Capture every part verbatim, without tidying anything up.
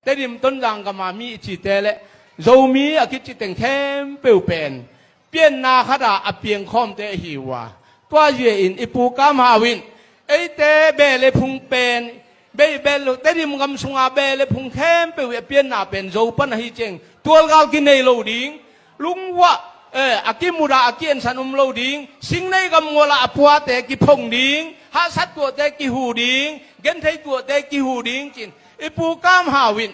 Tedim Tonzang gama mi i cite le Zomi a kici teng khempeuh pen pianna khata a piangkhawmte ahi uh a, tua zia in i Pu Kam Hau in eite beh le phung pen, beh, beh lo, Tedim gam sunga beh le phung khempeuh i a pianna pen Zo pan ahi ciang tualgal kinei lo ding, lungvuah, eh, a kimudah a kiensan um lo ding, Singnei gam muala a puate kiphong ding, hahsat tuahte kihu ding, genthei tuahte kihu ding cin i Pu Kam Hau in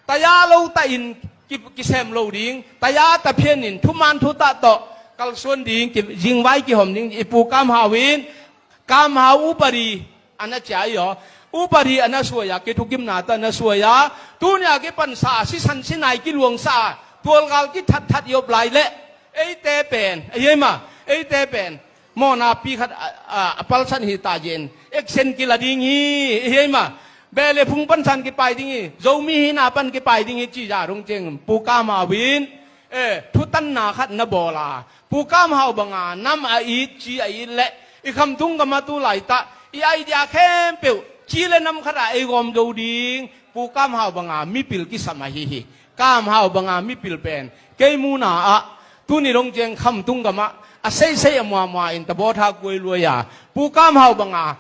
taya lo ta in ki, kisem lo ding, taya ta phian in thuman thutah tawh kalsuan ding, ki, zingvai kihom ding, i Pu Kam Hau in Kam Hau upadi a na cia i aw, upadi a na suai a, kithukimna ta na suai a, tunia kipansa a, sisan sinai kiluangsa a, tualgal kithatthat i op lai le eite pen, ei, ei ma, eite pen mawhna pi khat a, a, a palsan hi ta zen, eksen kila ding hi, ei, ei ma, beh le phung pansan kipai ding hi, Zomi hina pan kipai ding hi, ci za dong ciang Pu Kam Hau in, eh, thutanna khat na bawl a, Pu Kam Hau banga nam a it, ci a it le i Khamtung gama tu laitah i idea khempeuh ci le nam khata ei gawm zo ding, Pu Kam Hau banga mipil kisam ahi hi. Kam Hau banga mipil pen kei muna ah tuni dong ciang Khamtung gamah a seisei a muamua in tabawtha kuai luai a, Pu Kam Hau banga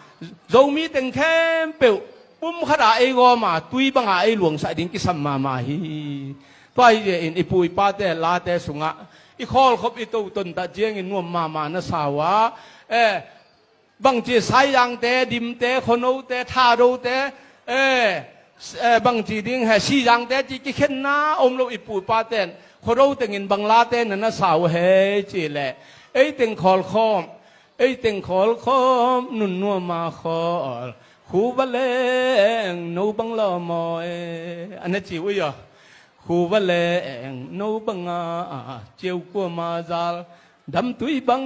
Zomi teng khempeuh pum khata ei gawma tui banga ei luangsak ding kisam mahmah hi. Tua hi in i pu i pate late sungah i khawlkhop i toton ta ciangin nuam mahmah na sa uh a, eh, bangci Saizangte, Dimte, Khuanote, Thadote, eh, eh, bangci ding he, Sizangte ci kikhenna om lo i pu i paten Khuado tengin bang late na na sa uh he ci le, ei teng khawlkhawm, ei teng khawlkhawm nunnuama khawl, khuva leng no bang lawmaw e, a na ci uh i aw. Khuva leng no banga ciau kuama zal, damtui bang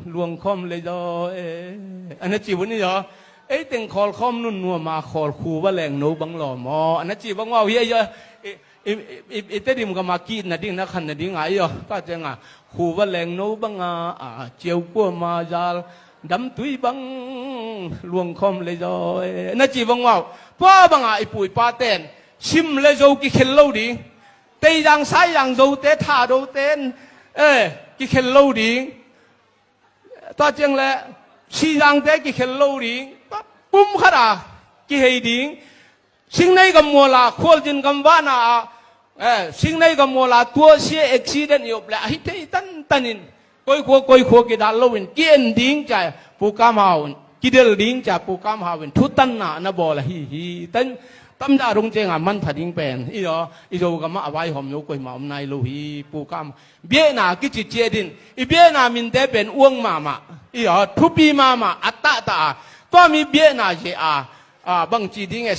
luangkhawm leizaw e, a na ci uh ni aw. Ei teng khawlkhawm nunnuama khawl, khuva leng no bang lawmaw, a na ci bang uh a hi a, i, i, i, i Tedim gama ki-itna ding na khanna ding a i aw. Tua cianga khuva leng no banga ciau kuama zal, damtui bang luangkhawm leizaw e, a na ci bang uh a. Tua banga i pu i paten Sim le Zo kikhel lo ding. Teizang, Saizang, Zote, Thadote, eh, kikhel lo ding. Tua ciang le Sizangte kikhel lo ding. Pum khata kihei ding. Singnei gam muala, Khualzin gam vana a, eh, Singnei gam muala tuahsia accident i op le a hi thei tantanin koikhua koikhua kidal loin ki-en ding cia Pu Kam Hau in, kidel ding cia Pu Kam Hau in thutanna na bawl ahi hi. Tan, tamda dong cianga mantha ding pen i aw, i Zogamah a vaihawm zo koima om nai lo hi. Pu Kam, biahna kici ciat in i biahna minte pen uang mahmah, i aw, thupi mahmah, a tahtah a, tua mi biahna zia a, a, bangci ding e,